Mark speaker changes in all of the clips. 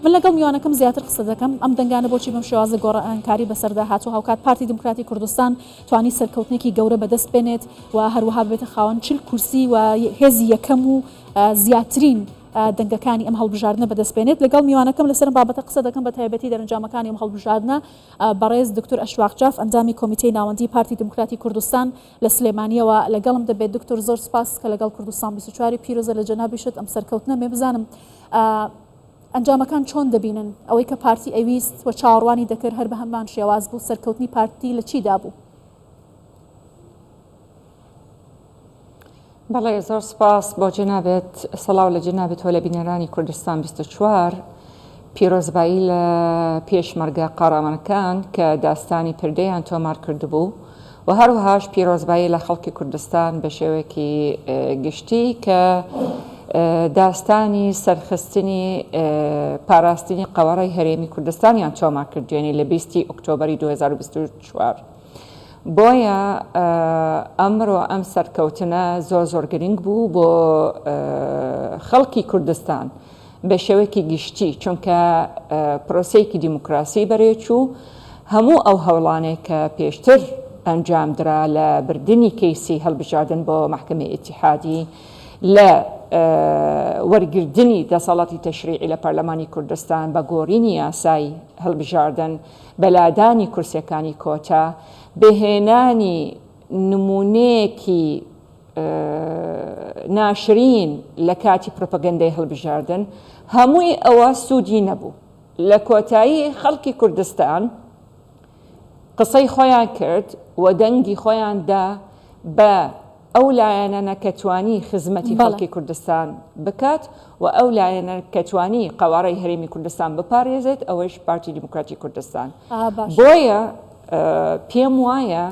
Speaker 1: من لەگەڵ میوانەکەم زیاتر قسە دەکەم ئەم دەنگانە بۆچی بەم شێوازە گۆڕانکاری بەسەردا هاتوو هاوکات پارتی دیموکراتی کوردستان توانی سەرکەوتنێکی گەورە بەدەست بێنێت و هەروەها ببێتە خاوەن 40 کورسی و هێزی یەکەم و زیاترین دەنگەکانی ئەم هەڵبژاردنە بەدەست بێنێت. لەگەڵ میوانەکەم لەسەر ئەم بابەتە قسە دەکەم بە تایبەتی دەرەنجامەکانی ئەم هەڵبژاردنە. بەڕێز دکتور ئەشواق جاف ئەندامی کۆمیتەی ناوەندی پارتی دیموکراتی کوردستان لە سلێمانیەوە لەگەڵم دەبێت. دکتور زۆر سپاس کە لەگەڵ کوردستان 24 پیرۆزە لە جەنابیشت ئەم سەرکەوتنە مێ بزانم ئەنجامەکان چۆن دەبینن؟ ئەوەی کە پارتی ئەویست و چاوەڕوانی دەکرد هەر بە هەمان شێواز بوو، سەرکەوتنی پارتی لە چیدا بوو؟
Speaker 2: بەڵێ زۆر سپاس بۆ جەنابت سڵاو لە جەنابت و لە بینەرانی کوردستان 24 پیرۆزبایی لە پێشمەرگە قاڕەمانەکان کە داستانی پردەیان تۆمار کردبوو و هەروەهاش پیرۆزبایی لە خەڵکی کوردستان بە شێوەیەکی گشتی کە داستانی سەرخستنی پاراستنی قەوارەی هەرێمی کوردستانیان تۆمار کرد دوێنێ لە 20 ئۆکتۆبەری 2024. بۆیە ئەمڕۆ ئەم سەرکەوتنە زۆر زۆر گرنگ بوو بۆ خەڵکی کوردستان بە شێوەیەکی گشتی چونکە پرۆسەیەکی دیموکراسی بەرێچوو هەموو ئەو هەوڵانێک کە پێشتر ئەنجامدرا لە بردننی کەیسی هەڵبژاردن بۆ مەحکەمەی ئیتیحادی لە وەرگردنی دەسەڵاتی تەشریعی لە پەرلەمانی کوردستان بە گۆڕینی یاسای هەڵبژاردن بە لادانی کورسیەکانی کۆتا، بە هێنانی نمونەیەکی ناشرین لە کاتی پروپگەندەی هەڵبژاردن، هەمووی ئەوە سوودی نەبوو. لە کۆتایی خەڵکی کوردستان قسەی خۆیان کرد و دەنگی خۆیان دا بە ئەو لایەنەنە کە توانی خزمەتی خەڵکی کوردستان بکات و ئەو لایەنە کە توانی قەوارەی هەرێمی کوردستان بپارێزێت ئەوەیش پارتی دیموکراتی کوردستان. بۆیە پێم وایە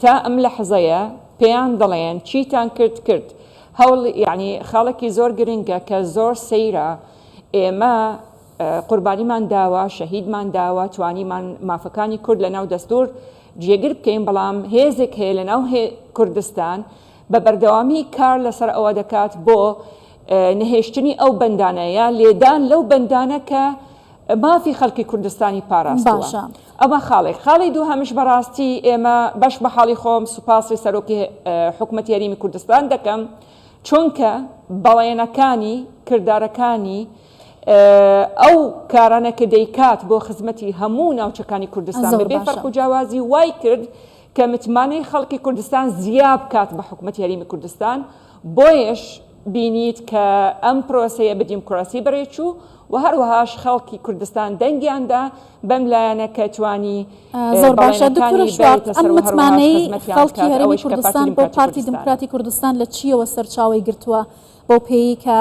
Speaker 2: تا ئەم لەحزەیە پێیان دەڵێن چیتان کرد کرد. هەوڵ یعنی خاڵێکی زۆر گرنگە کە زۆر سەیرە ئێمە قوربانیمان داوە، شەهیدمان داوە، توانیمان مافەکانی کورد لەناو دەستور جێگر بکەین، بەڵام هێزێک هەیە لەناو کوردستان بە بەردەوامی کار لەسەر ئەوە دەکات بۆ نەهێشتنی ئەو بەندانە یا لێدان لەو بەندانە کە مافی خەڵکی کوردستانی پاراستووە.
Speaker 1: باشە.
Speaker 2: ئەمە خاڵێک. خاڵی دووهەمش بەڕاستی ئێمە بەش بە حاڵی خۆم سوپاسی سەرۆکی حکومەتی هەرێمی کوردستان دەکەم، چونکە بەڵێنەکانی، کردارەکانی، ئەو کارانە کە دەیکات بۆ خزمەتی هەموو ناوچەکانی کوردستان
Speaker 1: زۆر
Speaker 2: بەبێ
Speaker 1: باشە.
Speaker 2: فەرق و جیاوازی وای کرد کە متمانەی خەڵکی کوردستان زیا بکات بە حکومەتی هەرێمی کوردستان بۆیەش بینیت کە ئەم پرۆسەیە بە دیموکراسی بەڕێچوو و هەروەهاش خەڵکی کوردستان دەنگیان دا بەم لایەنە کە توانی
Speaker 1: زۆر باشە دکتۆر
Speaker 2: بەڵێنەکانی
Speaker 1: شواق
Speaker 2: بەرێتە
Speaker 1: ئەم
Speaker 2: سەر و هەروەهاش
Speaker 1: متمانەی
Speaker 2: خزمەتیان
Speaker 1: خەڵکی
Speaker 2: بکات
Speaker 1: هەرێمی
Speaker 2: ئەوەیش کە پارتی
Speaker 1: کوردستان بۆ
Speaker 2: دیموکراتی
Speaker 1: پارتی
Speaker 2: کوردستانە.
Speaker 1: دیموکراتی کوردستان لە چییەوە سەرچاوەی گرتووە بەو پێیەی کە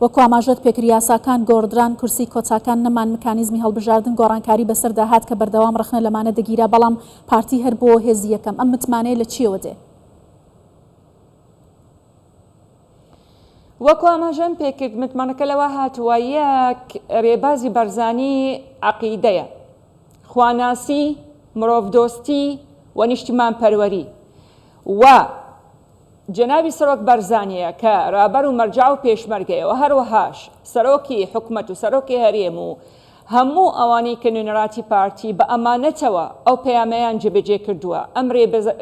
Speaker 1: وەکو ئاماژەت پێکرد یاساکان گۆڕدران، کورسی کۆتاکان نەمان، مکانیزمی هەڵبژاردن گۆڕانکاری بەسەردا هات کە بەردەوام ڕەخنە لەمانە دەگیرا، بەڵام پارتی هەر بووە هێزی یەکەم. ئەم متمانەیە لە چییەوە دێ؟
Speaker 2: وەکو ئاماژەم پێکرد متمانەکە لەوە هاتووە، یەک، رێبازی بارزانی عەقیدەیە، خواناسی، مرۆڤدۆستی و نیشتیمانپەروەری و، جەنابی سەرۆک بارزانییە کە رابەر و مەرجەع و پێشمەرگەیە و هەروەهاش سەرۆکی حکومەت و سەرۆکی هەرێم و هەموو ئەوانەی کە نوێنەراتی پارتی بە ئەمانەتەوە ئەو پەیامەیان جێبەجێ کردووە ئەم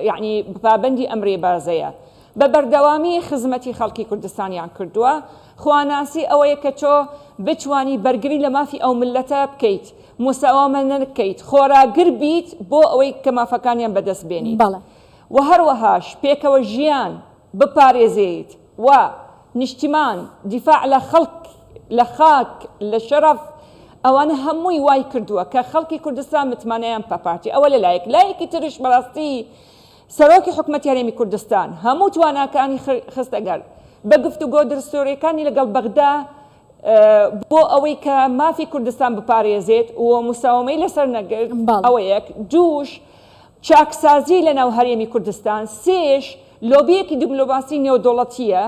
Speaker 2: یەعنی پابەندی ئەم رێبازەیە بە بەردەوامی خزمەتی خەڵکی کوردستانیان کردووە خواناسی ئەوەیە کە تۆ بتوانی بەرگری لە مافی ئەو میللەتە بکەیت موساوامە نەکەیت خۆراگر بیت بۆ ئەوەی کە مافەکانیان بەدەست بێنیت.
Speaker 1: بەڵێ.
Speaker 2: و هەروەهاش پێکەوە ژیان بپارێزێیت و نیشتیمان، دیفاع لە خەڵک، لە خاک، لە شەرەف، ئەوانە هەمووی وای کردووە کە خەڵکی کوردستان متمانەیان بە پارتی ئەوە لە لایەک، لایەکی تریش بەڕاستی سەرۆکی حکومەتی هەرێمی کوردستان هەموو تواناکانی خستە گەر بە گفتوگۆ دستوریەکانی لەگەڵ بەغدا بۆ ئەوەی کە مافی کوردستان بپارێزێت و مساومەی لەسەر نەگرت، ئەوە یەک، دووش چاکسازی لەناو هەرێمی کوردستان، سێش لۆبییەکی دیبلۆماسی نێودەوڵەتییە،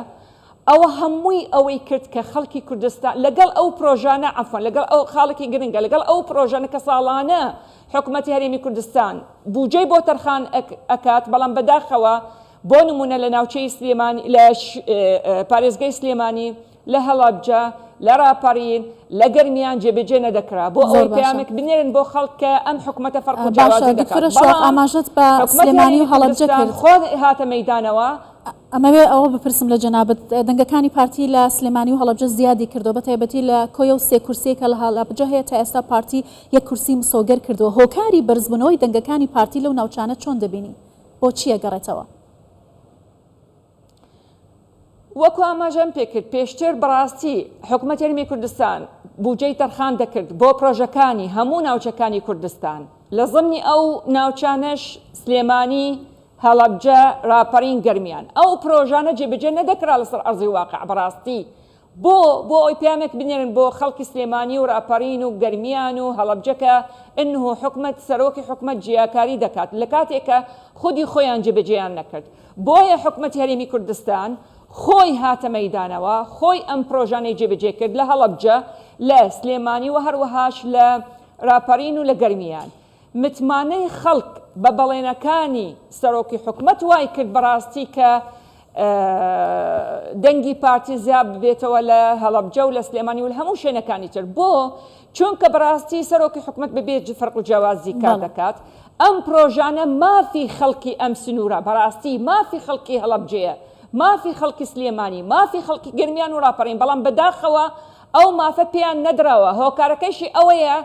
Speaker 2: ئەوە هەمووی ئەوەی کرد کە خەڵکی کوردستان لەگەڵ ئەو پرۆژانە، عەفوەن لەگەڵ ئەو خاڵێکی گرنگە، لەگەڵ ئەو پرۆژانە کە ساڵانە حکومەتی هەرێمی کوردستان بوجەی بۆ تەرخان ئەکات، بەڵام بەداخەوە بۆ نمونە لە ناوچەی سلێمانی، لە پارێزگای سلێمانی، لە هەڵەبجە لە ڕاپەڕین، لە گەرمیان جێبەجێ نەدەکرا بۆ
Speaker 1: زۆر
Speaker 2: ئەوەی
Speaker 1: باشە.
Speaker 2: پەیامێک بنێرن بۆ خەڵک کە ئەم حکومەتە فەرق و
Speaker 1: باشە
Speaker 2: جیاوازی دەکات
Speaker 1: دکتۆرە شواق
Speaker 2: بەڵام
Speaker 1: ئاماژەت بە
Speaker 2: حکومەتی
Speaker 1: سلێمانی
Speaker 2: هەرێمی
Speaker 1: و هەڵەبجە
Speaker 2: کوردستان
Speaker 1: کرد.
Speaker 2: خۆی هاتە مەیدانەوە.
Speaker 1: ئەمەوێ ئەوە بپرسم لە جەنابت دەنگەکانی پارتی لە سلێمانی و هەڵەبجە زیادی کردووە بە تایبەتی لە کۆیە و سێ کورسیەی کە لە هەڵەبجە هەیە تا ئێستا پارتی یەک کورسی مسۆگەر کردووە هۆکاری بەرزبوونەوەی دەنگەکانی پارتی لەو ناوچانە چۆن دەبینی بۆ چی ئەگەڕێتەوە؟
Speaker 2: وەکو ئاماژەم پێکرد پێشتر بەڕاستی حکومەتی هەرێمی کوردستان بودجەی تەرخان دەکرد بۆ پرۆژەکانی هەموو ناوچەکانی کوردستان لە زمنی ئەو ناوچانەش سلێمانی، هەڵەبجە، راپەرین، گەرمیان ئەو پرۆژانە جێبەجێ نەدەکرا لەسەر ئەرزی واقع بەڕاستی بۆ؟ بۆ ئەوەی پەیامێک بنێرن بۆ خەڵکی سلێمانی و راپەرین و گەرمیان و هەڵەبجە کە انه حکومەت سەرۆکی حکومەت جیاکاری دەکات لە کاتێک کە خودی خۆیان جێبەجێیان نەکرد بۆیە حکومەتی هەرێمی کوردستان خۆی هاتە مەیدانەوە خۆی ئەم پرۆژانەی جێبەجێ کرد لە هەڵەبجە لە سلێمانی و هەروەهاش لە راپەرین و لە گەرمیان متمانەی خەڵک بە بەڵێنەکانی سەرۆکی حکومەت وای کرد بەڕاستی کە دەنگی پارتی زیاد ببێتەوە لە هەڵەبجە و لە سلێمانی و لە هەموو شوێنەکانی تر بۆ چونکە بەڕاستی سەرۆکی حکومەت بەبێ فەرق و جیاوازی کار دەکات ئەم پرۆژانە مافی خەڵکی ئەم سنوورە بەڕاستی مافی خەڵکی هەڵەبجەیە مافی خەڵکی سلێمانی مافی خەڵکی گەرمیان و ڕاپەڕین بەڵام بەداخەوە ئەو مافە پێیان نەدراوە هۆکارەکەیشی ئەوەیە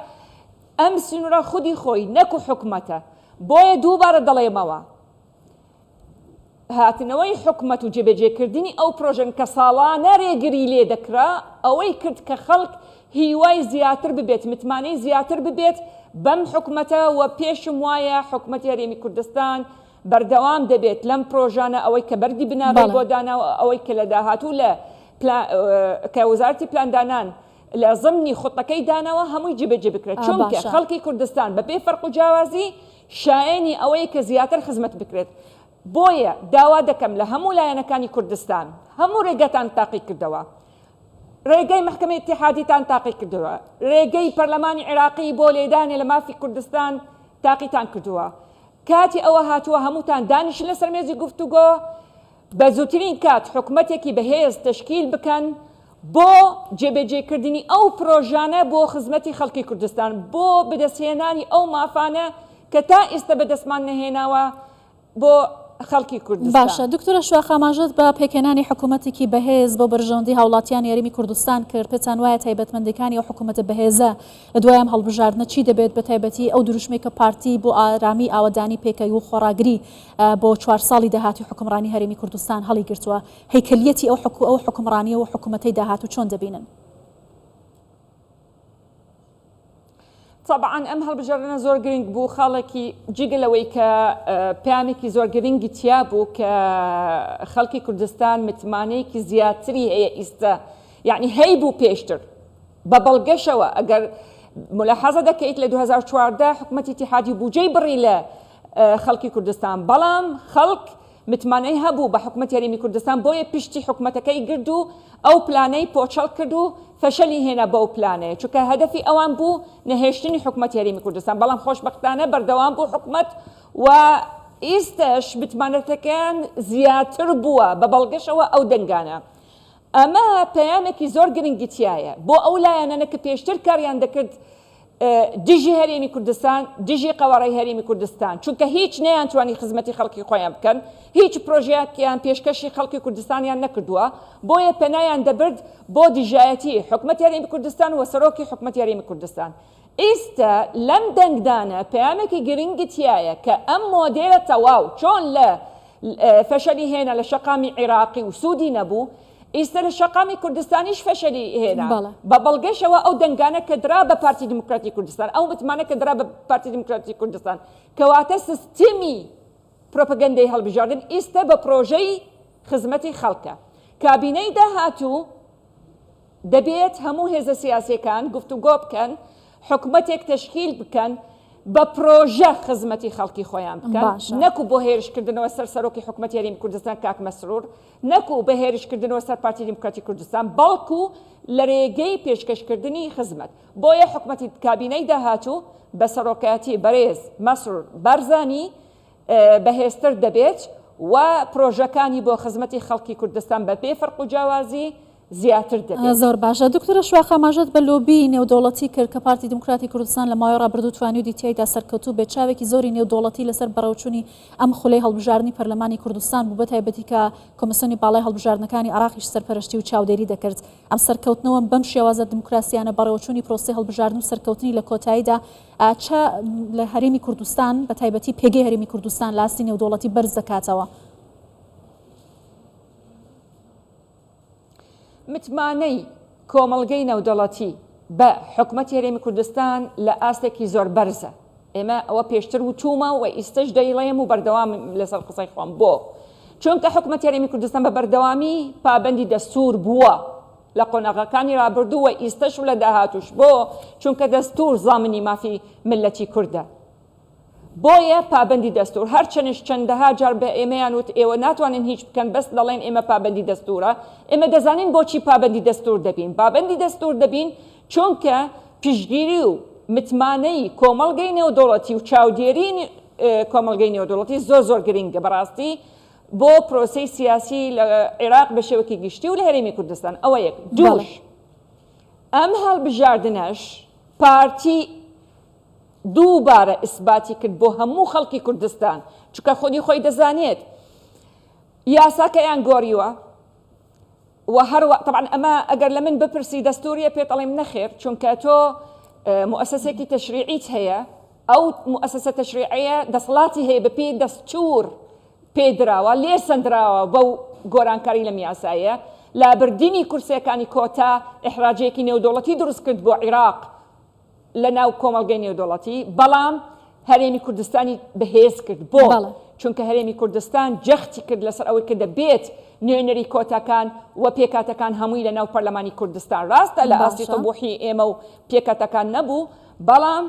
Speaker 2: ئەم سنوورە خودی خۆی نەکو حکومەتە، بۆیە دووبارە دەڵێمەوە هاتنەوەی حکومەت و جێبەجێکردنی ئەو پرۆژەن کە ساڵانە رێگری لێ دەکرا ئەوەی کرد کە خەڵک هیوای زیاتر ببێت متمانەی زیاتر ببێت بەم حکومەتە و پێشم وایە حکومەتی هەرێمی کوردستان بەردەوام دەبێت لەم پرۆژانە ئەوەی کە بەردی بناغەی بۆ دانا و ئەوەی کە لە داهاتوو لە کە وەزارەتی پلاندانان لە زمنی خوتەکەی داناوە هەمووی جێبەجێ بکرێت چونکە خەڵکی کوردستان بەبێ فەرق و جیاوازی شایەنی ئەوەیە کە زیاتر خزمەت بکرێت بۆیە داوا دەکەم لە هەموو لایەنەکانی کوردستان هەموو رێگەتان تاقی کردەوە رێگەی مەحکەمەی ئیتیحادیتان تاقی کردەوە رێگەی پەرلەمانی عێراقی بۆ لێدانێ لە مافی کوردستان تاقیتان کردووە کاتی ئەوە هاتووە هەمووتان دانیشن لەسەر مێزی گفتوگۆ بە زووترین کات حکومەتێکی بەهێز تەشکیل بکەن بۆ جێبەجێکردنی ئەو پرۆژانە بۆ خزمەتی خەڵکی کوردستان، بۆ بەدەستهێنانی ئەو مافانە کە تا ئێستا بەدەستمان نەهێناوە بۆ خەڵکی کوردستان.
Speaker 1: باشە دکتۆرە شواخ ئاماژەت بە پێکهێنانی حکوومەتێکی بەهێز بۆ بەرژەوەندی هاوڵاتیانی هەرێمی کوردستان کرد، پێتان وایە تایبەتمەندیەکانی ئەو حکوومەتە بەهێزە لە دوای ئەم هەڵبژاردنە چی دەبێت بەتایبەتی ئەو دروشمەی کە پارتی بۆ ئارامی ئاوەدانی پێکەوی و خۆڕاگری بۆ چوار ساڵی داهاتووی حوکمڕانی هەرێمی کوردستان هەڵیگرتووە، هەیکەلیەتی ئەو ئەو حوکمڕانیە و حکومەتەی داهاتوو چۆن دەبینن؟
Speaker 2: تەبعەن ئەم هەڵبژاردنە زۆر گرنگ بوو، خاڵێکی جگە لەوەی کە پەیامێکی زۆر گرنگی تیا بوو کە خەڵکی کوردستان متمانەیەکی زیاتری هەیە ئیستا یعنی هەیبوو پێشتر بە بەڵگەشەوە ئەگەر ملاحەزە دەکەیت لە 2014 حکومەتی ئیتیحادی بودجەی بڕی لە خەڵکی کوردستان بەڵام خەڵک متمانەی هەبوو بە حکومەتی هەرێمی کوردستان بۆیە پشتی حکومەتەکەی گرد و ئەو پلانەی پۆچەڵ کرد و فەشەلی هێنا بەو پلانەیە چونکە هەدەفی ئەوان بوو نەهێشتنی حکومەتی هەرێمی کوردستان بەڵام خۆشبەختانە بەردەوام بوو حکومەت و ئیستەش متمانەتەکەیان زیاتر بووە بە بەڵگەشەوە ئەو دەنگانە ئەمە پەیامێکی زۆر گرنگی تیایە بۆ ئەو لایەنانە کە پێشتر کاریان دەکرد دژی هەرێمی کوردستان، دژی قەوارەی هەرێمی کوردستان، چونکە هیچ نەیانتوانی خزمەتی خەڵکی خۆیان بکەن، هیچ پرۆژەیەکیان پێشکەشی خەڵکی کوردستانیان نەکردووە، بۆیە پەنایان دەبرد بۆ دژایەتی حکومەتی هەرێمی کوردستان و سەرۆکی حکومەتی هەرێمی کوردستان. ئیستە لەم دەنگدانە پەیامێکی گرنگی تیایە کە ئەم مۆدێلە تەواو چۆن لە فەشەلی هێنا لە شەقامی عیراقی و سوودی نەبوو، ئیستە لە شەقامی کوردستانیش فەشەلی هێنا، بە بەڵگەشەوە ئەو دەنگانە کە درا بە پارتی دیموکراتی کوردستان، ئەو متمانە کە درا بە پارتی دیموکراتی کوردستان، کەواتە سیستمی پرۆپەگەندەی هەڵبژاردن ئیستە بە پرۆژەی خزمەتی خەڵکە. کابینەی داهاتوو دەبێت هەموو هێزە سیاسیەکان گفتوگۆ بکەن، حکومەتێک تەشکیل بکەن بە پرۆژە خزمەتی خەڵکی خۆیان بکەن، نەکو بۆ هێرشکردنەوە سەر سەرۆکی حکومەتی هەرێمی کوردستان کاک مەسرور، نەکو بە هێرشکردنەوە سەر پارتی دیموکراتی کوردستان، بەڵکو لە رێگەی پێشکەشکردنی خزمەت. بۆیە حکومەتی کابینەی داهاتوو بە سەرۆکایەتی بەرێز مەسرور بارزانی بەهێزتر دەبێت و پرۆژەکانی بۆ خزمەتی خەڵکی کوردستان بە بێ فەرق و جیاوازی. زیاتر دەبێت.
Speaker 1: زۆر باشە دکتۆرە شواخ ئاماژەت بە لۆبیی نێودەوڵەتی کرد کە پارتی دیموکراتی کوردستان لە ماوەی ڕابردوو توانیودی تیایدا سەرکەوتوو بێت چاوێکی زۆری نێودەوڵەتی لەسەر بەڕێوەچوونی ئەم خولەی هەڵبژاردنی پەرلەمانی کوردستان بوو بەتایبەتی کە کۆمیسیۆنی باڵای هەڵبژاردنەکانی عێراقیش سەرپەرشتی و چاودێری دەکرد ئەم سەرکەوتنەوە بەم شێوازە دیموکراسیانە بەڕێوەچوونی پرۆسەی هەڵبژاردن و سەرکەوتنی لە کۆتاییدا چ لە هەرێمی کوردستان بەتایبەتی پێگەی هەرێمی کوردستان لە ئاستی نێودەوڵەتی بەرز دەکاتەوە.
Speaker 2: متمانەی کۆمەڵگەی نێودەڵەتی بە حکومەتی هەرێمی کوردستان لە ئاستێکی زۆر بەرزە. ئێمە ئەوە پێشتر وتوومە و ئیستەش دەیڵێم و بەردەوامم لەسەر قسەی خۆم. بۆ؟ چونکە حکومەتی هەرێمی کوردستان بە بەردەوامی پابەندی دەستوور بووە لە قۆناغەکانی رابردوو و ئیستەش و لە داهاتووش. بۆ؟ چونکە دەستوور زامنی مافی میللەتی کوردە. بۆیە پابەندی دەستور، هەرچەنیش چەندەها جار بە ئێمەیان وت ئێوە ناتوانن هیچ بکەن بەس دەڵێن ئێمە پابەندی دەستورە، ئێمە دەزانین بۆچی پابەندی دەستور دەبین، پابەندی دەستور دەبین چونکە پشتگیری و متمانەی کۆمەڵگەی نێودەوڵەتی و چاودێری کۆمەڵگەی نێودەوڵەتی زۆر زۆر گرنگە بەڕاستی بۆ پرۆسەی سیاسی لە عێراق بە شێوەکی گشتی و لە هەرێمی کوردستان ئەوە یەک. دووش ئەم هەڵبژاردنەش پارتی دووبارە ئیسباتی کرد بۆ هەموو خەڵکی کوردستان چونکە خودی خۆی دەزانێت یاساکەیان گۆڕیوە و هەروە طبعا ئەمە ئەگەر لە من بپرسی دەستوریە پێت ئەڵێم نەخێر چونکە تۆ مؤسسێکی تەشریعیت هەیە ئەو مؤسسە تەشریعەیە دەسەڵاتی هەیە بەپێی دەستور پێدراوە لێ سەندراوە بەو گۆرانکاری لەم یاسایە لابردنی کورسیەکانی کۆتا ئیحراجێکی نێودەوڵەتی دروست کرد بۆ عیراق لە ناو کۆمەڵگەی نێودەوڵەتی، بەڵام هەرێمی کوردستانی بەهێز کرد. بۆ؟ چونکە هەرێمی کوردستان جەختی کرد لەسەر ئەوەی کە دەبێت نوێنەری کۆتاکان و پێکهاتەکان هەمووی لە ناو پەرلەمانی کوردستان، ڕاستە لە ئاستی تموحی ئێمە و پێکهاتەکان نەبوو، بەڵام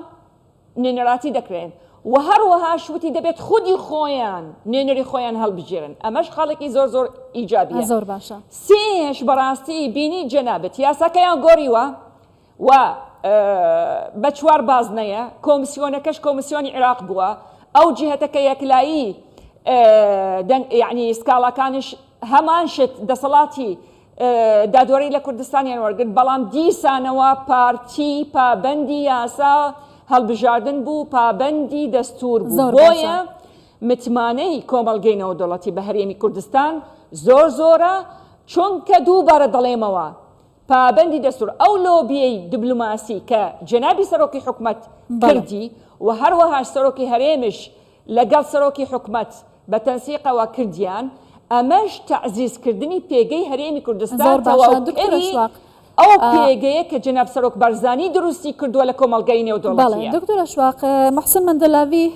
Speaker 2: نوێنەراتی دەکرێن و هەروەهاش وتی دەبێت خودی خۆیان نوێنەری خۆیان هەڵبژێرن، ئەمەش خاڵێکی زۆر زۆر ئیجابیە.
Speaker 1: زۆر باشە.
Speaker 2: سێش بەڕاستی بینی جەنابت یاساکەیان گۆڕیوە، و بە چوار بازنەیە، کۆمسیۆنەکەش کۆمسیۆنی عێراق بووە، ئەو جیهەتە کە یەکلایی دەنگ یعنی سکاڵاکانیش هەمان شت دەسەڵاتی دادوەری لە کوردستانیان وەرگرت، بەڵام دیسانەوە پارتی پابەندی یاسا هەڵبژاردن بوو، پابەندی دەستور بوو، بۆیە متمانەی کۆمەڵگەی نێودەوڵەتی بە هەرێمی کوردستان زۆر زۆرە، چونکە دووبارە دەڵێمەوە پابەندی دەستور ئەو لۆبیەی دبلوماسی کە جەنابی سەرۆکی حکومەت کردی و هەروەهاش سەرۆکی هەرێمش لەگەڵ سەرۆکی حکومەت بە تەنسیقەوە کردیان ئەمەش تەعزیز کردنی پێگەی هەرێمی کوردستان
Speaker 1: زۆر باشە دکتۆر
Speaker 2: تەواوکەری
Speaker 1: ئەشواق
Speaker 2: ئەو پێگەیە کە جەناب سەرۆک بارزانی دروستی کردووە لە کۆمەڵگەی
Speaker 1: بەڵێ
Speaker 2: نێودەوڵەتیە.
Speaker 1: دکتۆر ئەشواق محسن مەندەلاوی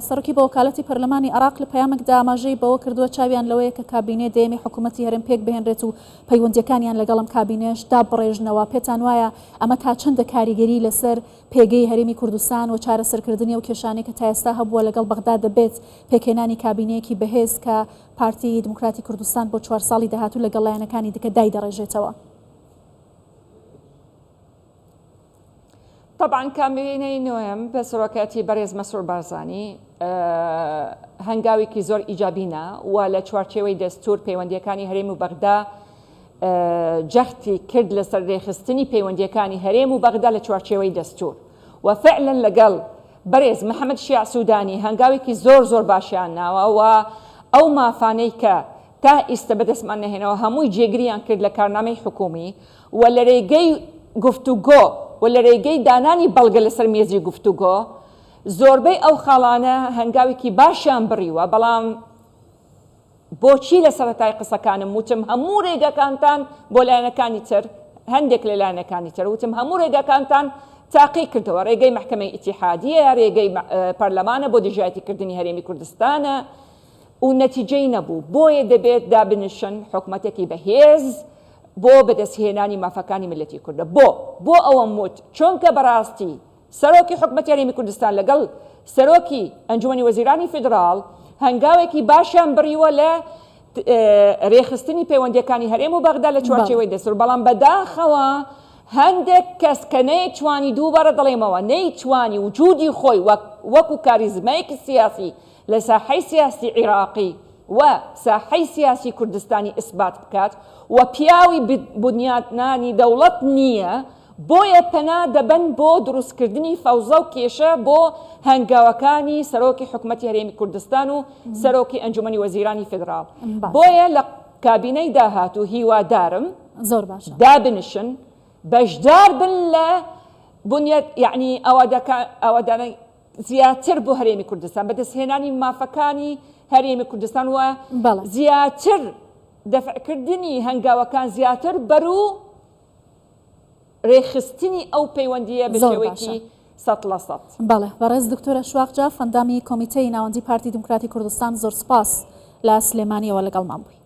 Speaker 1: سەرۆکی بە وەکالەتی پەرلەمانی عێراق لە پەیامێکدا ئاماژەی بەوە کردووە چاویان لەوەیە کە کابینەی دەیەمی حکوومەتی هەرێم پێک بهێنرێت و پەیوەندییەکانیان لەگەڵ ئەم کابینەیەش دابڕێژنەوە، پێتان وایە ئەمە تا چەندە کاریگەری لەسەر پێگەی هەرێمی کوردستان و چارەسەرکردنی ئەو کێشانەی کە تا ئێستا هەبووە لەگەڵ بەغدا دەبێت، پێکهێنانی کابینەیەکی بەهێز کە پارتی دیموکراتی کوردستان بۆ چوار ساڵی داهاتوو لەگەڵ لایەنەکانی دیکە دایدەڕێژێتەوە؟
Speaker 2: تەبعەن کابینەی نۆیەم بە سەرۆکایەتی بەرێز مەسرور بارزانی هەنگاوێکی زۆر ئیجابی نا و لە چوارچێوەی دەستور پەیوەندیەکانی هەرێم و بەغدا جەختی کرد لەسەر رێخستنی پەیوەندیەکانی هەرێم و بەغدا لە چوارچێوەی دەستور و فعلا لەگەڵ بەرێز محەممەد شیاع سوودانی هەنگاوێکی زۆر زۆر باشیان ناوە و ئەو مافانەی کە تا ئیستە بەدەستمان نەهێنەوە هەمووی جێگریان کرد لە کارنامەی حکومی و لەرێگەی گفتوگۆ و لەرێگەی دانانی بەڵگە لەسەر مێزی گفتوگۆ زۆربەی ئەو خاڵانە هەنگاوێکی باشیان بڕیوە، بەڵام بۆچی لە سەرەتای قسەکانم وتم هەموو رێگەکانتان بۆ لایەنەکانی تر، هەندێک لە لایەنەکانی تر وتم هەموو رێگەکانتان تاقی کردەوە، رێگەی مەحکەمەی ئیتیحادیە، رێگەی پەرلەمانە بۆ دژایەتیکردنی هەرێمی کوردستانە، و نەتیجەی نەبوو، بۆیە دەبێت دابنیشن حکومەتێکی بەهێز بۆ بەدەستهێنانی مافەکانی میللەتی کوردە. بۆ؟ بۆ ئەوەم وت، چونکە بەڕاستی سەرۆکی حکومەتی هەرێمی کوردستان لەگەڵ سەرۆکی ئەنجومەنی وەزیرانی فیدڕاڵ هەنگاوێکی باشیان بڕیوە لە رێکخستنی پەیوەندییەکانی هەرێم و بەغدا لە چوارچێوەی دەستور، بەڵام بەداخەوە هەندێک کەس کە نەیتوانی، دووبارە دەڵێمەوە، نەیتوانی وجودی خۆی وەک وەکو کاریزمایەکی سیاسی لە ساحەی سیاسی عیراقی. و ساحەی سیاسی کوردستانی ئیسبات بکات و پیاوی بنیاتنانی دەوڵەت نییە، بۆیە پەنا دەبەن بۆ دروستکردنی فەوزا و کێشە بۆ هەنگاوەکانی سەرۆکی حکومەتی هەرێمی کوردستان و سەرۆکی ئەنجومەنی وەزیرانی فیدراڵ. بۆیە لە کابینەی داهاتوو هیوادارم
Speaker 1: زۆر باشە
Speaker 2: دابنیشن بەشدار بن لە بنیات یەعنی ئاوادانە زیاتر بۆ هەرێمی کوردستان بەدەستهێنانی مافەکانی هەرێمی کوردستان و زیاتر دەفعکردنی هەنگاوەکان زیاتر بەرو رێکخستنی ئەو پەیوەندییە بە شێوەیەکی 100%.
Speaker 1: بەڵێ بەڕێز دکتۆر ئەشواق جاف ئەندامی کۆمیتەی ناوەندی پارتی دیموکراتی کوردستان زۆر سوپاس لە سلێمانیەوە لەگەڵمان بووی.